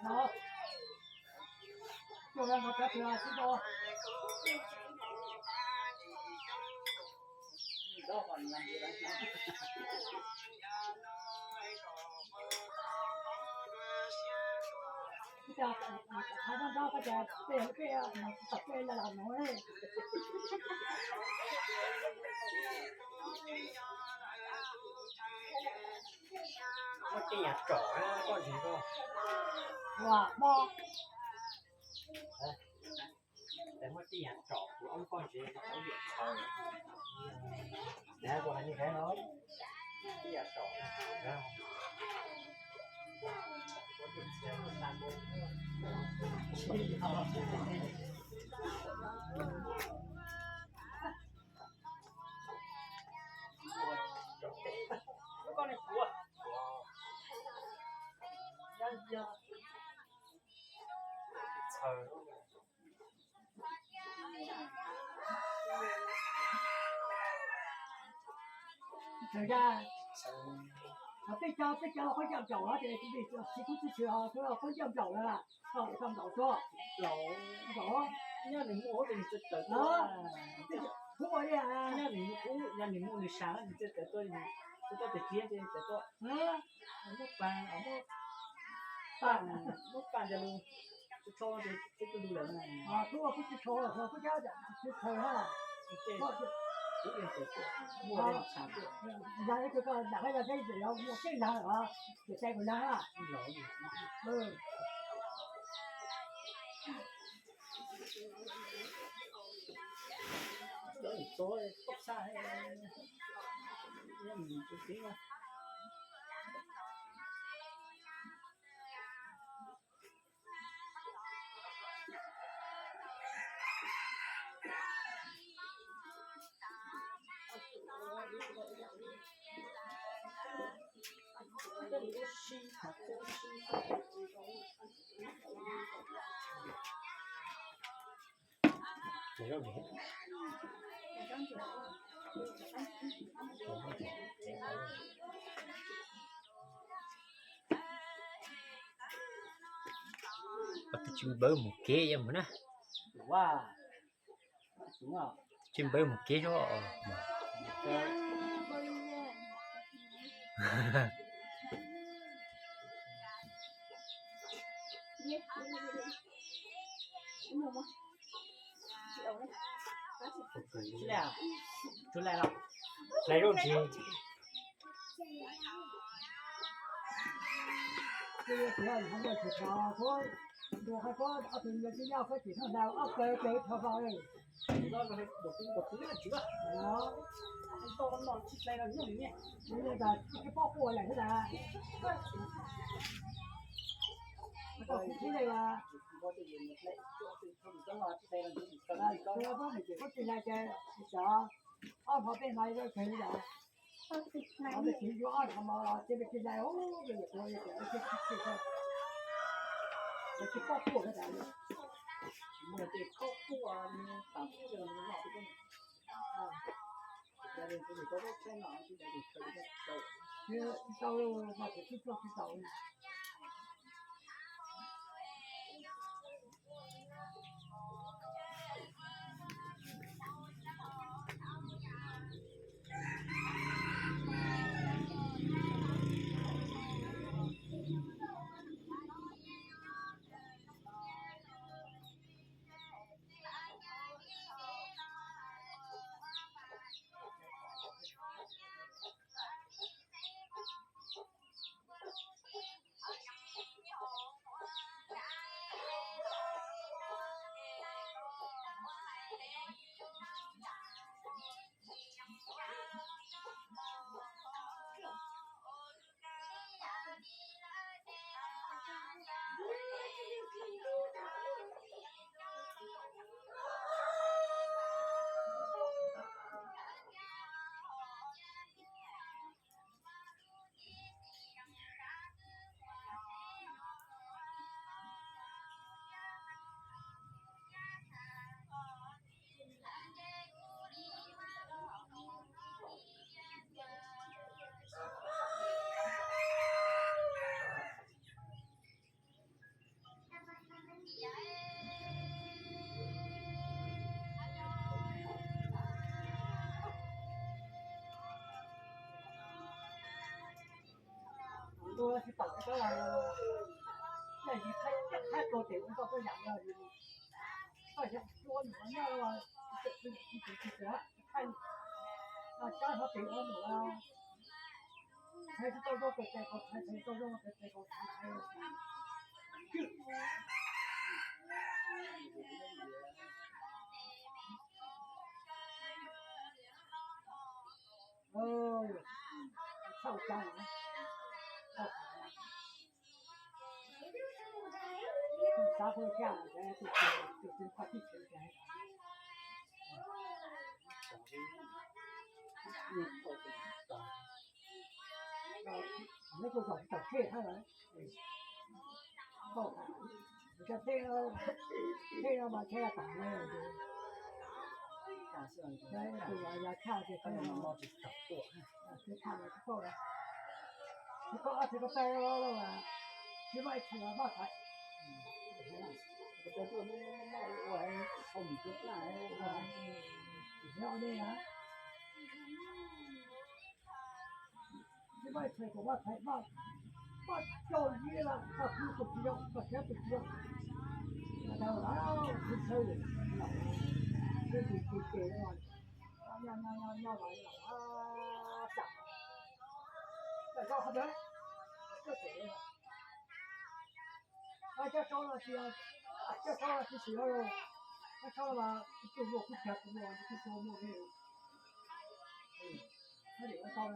Muab tej yam tsom koj ntseeg koj. Ua mo. Muab tej yam tsom kuv ob koj ntseeg koj. Kuv hais li ntawd no, tej yam tsom. Peb cov, peb cov los qhuab ncauj nplaum ces tsis kub tsis xwm, qhuab ncauj nplaum lawm, tau nplaum tuaj. Nyob nws muaj ub ces nws txawj tawm tuaj. Nyob nws muaj ub, nyob nws muaj nws sab nws txawj tawm tuaj, txawj tuaj pem txiab ces tawm tuaj. Muab pas, muab pas, muab pas ntawd lus, tso ces txawj tuaj lus lawm. Kuv ua kuv tsis tshua, kuv cab tsis tshua ha. Kuv tawm tuaj, muaj tawm tuaj, muaj tshab tuaj. Yog ib tug koj lam yog teb ces yog muaj teb lag os, ces teb kuv lag. Tsis npawb mus kev mus na. Tsis npawb mus kev os. Hlais lub ntsis. Ob hmo peb hmo li, ob hmo ces tsis paub quaj, tsis muaj tej khaub quaj, tam kuj noj. Tsis tau, tsis tau. Ua tsis tau, koj thaij tuag ces ua koj tuaj yam no, koj yog ua nyuam nyob, thaij no, cab hov tes ua nyuam, thaij tsis tau zoo tes tes, thaij tsis tau zoo tes tes, thaij txhawj cai, xav hu kiag tus twg, tus twg koj tib tsev tias neb kuj zog tsis tau tseg hab, cov teb, teb no mas tsheb tas ne, tus yog tshaj ces tsis tau, tsis tau, tsis tau, tsis tau, tsis muaj ib txhais maj thaiv. Tsis muaj ib txhais kuv maj thaiv, maj caug zib lawm, koj hlub kuv tsis zoo, koj siab kuv tsis zoo. Tau lawm, tsis txhawj, tsis txhawj, nyob nyob nyob nyob los tsam, tsam zaub qhov ntawd, coj saub no tsis, coj saub no tsis xwm los, coj saub no mas ib tug muaj kub cag, tus muaj, tus muaj muaj ne, ua tau na.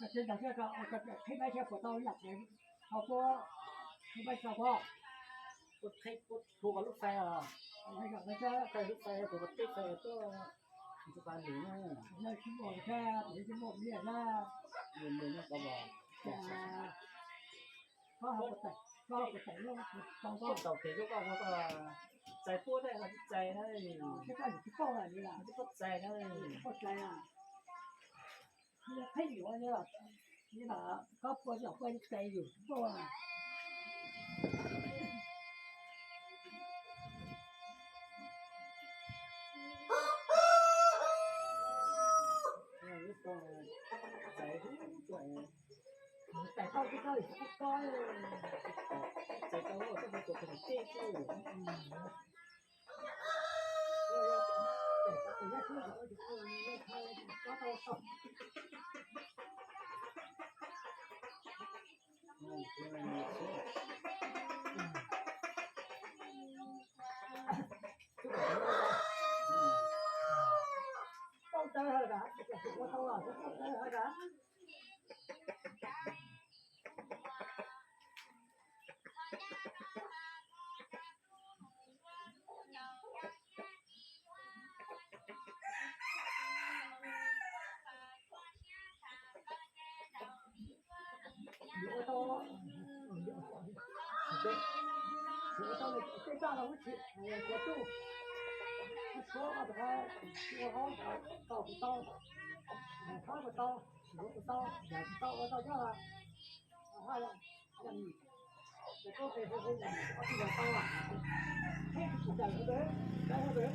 Qhib maib thiab puas tau lam qhib maib tso puas? Qhib puas hlua koj lub fais os? Lub fais puas teb fais tuaj tsis pas lwm na. Tsis muaj thiab, tsis muaj nyiaj thiab. Lwm lwm no koj los, koj puas tau, koj puas tau lub, tau koj tau tes lub koj, koj txais puab thiab tsis txais na. Tsis tau tsis paub na, tsis paub txais na. Tsis paub txais na. Qhib yuav, koj puas yog puas txais yus tsis paub na. Txais tau tsis tau, txais tau koj puas tau tes tej xwb. Tau tawv hawm na, tsis tau tawv hawm na. Yuav ua tau, yuav ua tau tej zaj los ua tsis kuv tuj, suav rov qab ua hauv tau kuv tau, hab kuv tau, yuav kuv tau, yam kuv tau ua tau nyob hab. Koj tes hu hu ob tug los tau, qhib kuv txais hauv ntawd, txais hauv ntawd.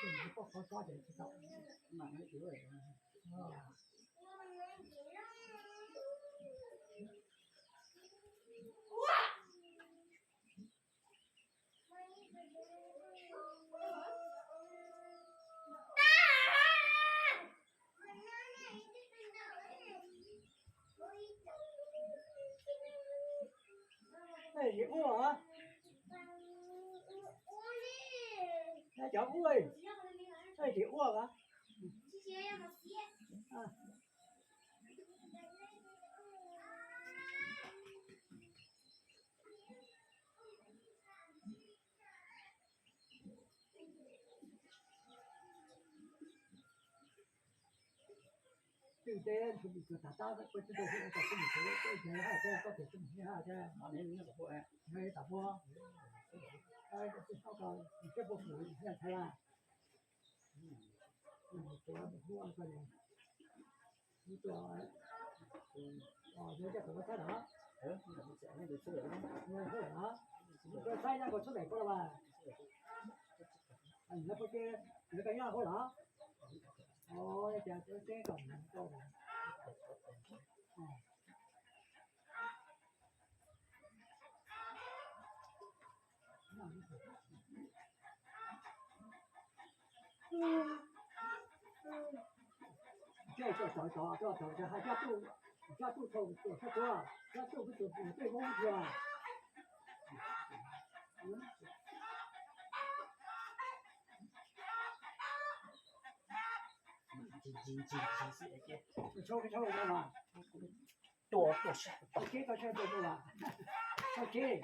Poj qhov tsob ces tsis tau. Ej, ua, cov ua, ej, ua. Twb teb ntshua mus tsuas tas tab, koj twb tau hu tas xwb mus tsuas, koj tseem haj teb, koj tseem tsis mus haj teb. Tam puab, teb puas pum thiaj ntshai lawm. Mus tsuas mus hu koj, mus tsuas, yog coj tau koj txhab los, hu los, mus tsuas txhab nyob koj txhub daim koj los mas. Lawv puas teb, lawv koj nyob hauv los? Os, cas teb kom mus tau. Coj tau tau tau tau hais coj tuj, coj tuj thaum tuam sab tuaj, coj tuj kuj tuam tuam tej voob tiag. Ntsis ntsis ntsis ntsis xwb es ces, tshau tshau no mas, tuam tuam sab, tshau keb tau sab tuaj tuaj, tshau keb.